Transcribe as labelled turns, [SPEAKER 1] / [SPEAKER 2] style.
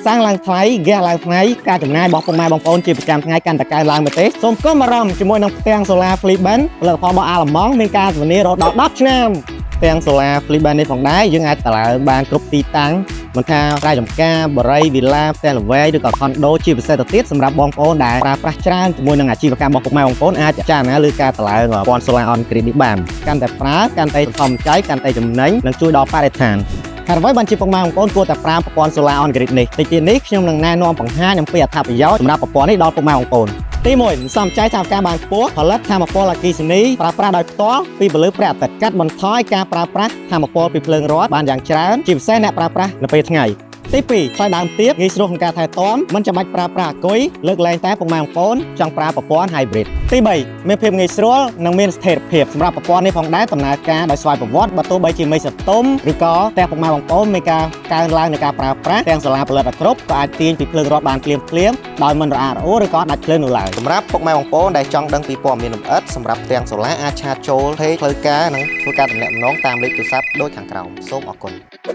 [SPEAKER 1] សាំងឡើងថ្លៃហ្គាសឡើងថ្លៃការចំណាយរបស់ពុកម៉ែបងប្អូនជាប្រចាំថ្ងៃកាន់តែកើនឡើងមែនទេសូមកុំបារម្ភជាមួយនឹងផ្ទាំង Solar Flieben ផលិតផលរបស់អាល្លឺម៉ង់មានការធានារហូតដល់10ឆ្នាំផ្ទាំង Solar Flieben នេះផងដែរយើងអាចតម្លើងបានគ្រប់ទីតាំងមិនថាស្រែចម្ការបរិយវីឡាផ្ទះល្វែងឬក៏ខុនដូជាពិសេសទៅទៀតសម្រាប់បងប្អូនដែលប្រើប្រាស់ច្រើនជាមួយនឹងអាជីវកម្មរបស់ពុកម៉ែបងប្អូនអាចពិចារណាលើការតម្លើងប្រព័ន្ធ Solar on Grid នេះបានកាន់តែប្រើកាន់តែសន្សំចៃកាន់តែចំណេញនិងជួយដល់បរិស្ថានហេតុអ្វីបានជាពុកម៉ែបងប្អូនគួរតែប្រើប្រព័ន្ធ Solar on Grid នេះតិចទៀតនេះខ្ញុំនឹងណែនាំបង្ហាញអំពីអត្ថប្រយោជន៍សម្រាប់ប្រព័ន្ធនេះដល់ពុកម៉ែបងប្អូនទី1សំចៃថវិកាបានខ្ពស់ផលិតថាមពលអគ្គិសនីប្រើប្រាស់ដោយផ្ទាល់ពីពន្លឺព្រះអាទិត្យកាត់បន្ថយការប្រើប្រាស់ថាមពលពីភ្លើងរដ្ឋបានយ៉ាងច្រើនជាពិសេសអ្នកប្រើប្រាស់នៅពេលថ្ងៃទី2ថ្លៃដើមទាបងាយស្រួលក្នុងការថែទាំមិនចាំបាច់ប្រើប្រាស់អាគុយលើកលែងតែពុកម៉ែបងប្អូនចង់ប្រើប្រព័ន្ធ hybrid ទី3មានភាពងាយស្រួលនិងមានស្ថិរភាពសម្រាប់ប្រព័ន្ធនេះផងដែរដំណើរការដោយស្វ័យប្រវត្តិបើទោះបីជាមេឃសតុំឬក៏ផ្ទះពុកម៉ែបងប្អូនមានការកើនឡើងនៃការប្រើប្រាស់ទាំងសូឡាផលិតឲ្យគ្រប់ក៏អាចទាញពីភ្លើងរដ្ឋបានភ្លាមភ្លាមៗដោយមិនរអាក់រអួលឬក៏ដាច់ភ្លើងនោះឡើយសម្រាប់ពុកម៉ែបងប្អូនដែលចង់ដឹងពីព័ត៌មានលម្អិតសម្រាប់ផ្ទាំងសូឡាអាច chat ចូល page ផ្លូវការនិងធ្វើការទំនាក់ទំនងតាមលេខទូរស័ព្ទដូចខាងក្រោមសូមអរគុណ។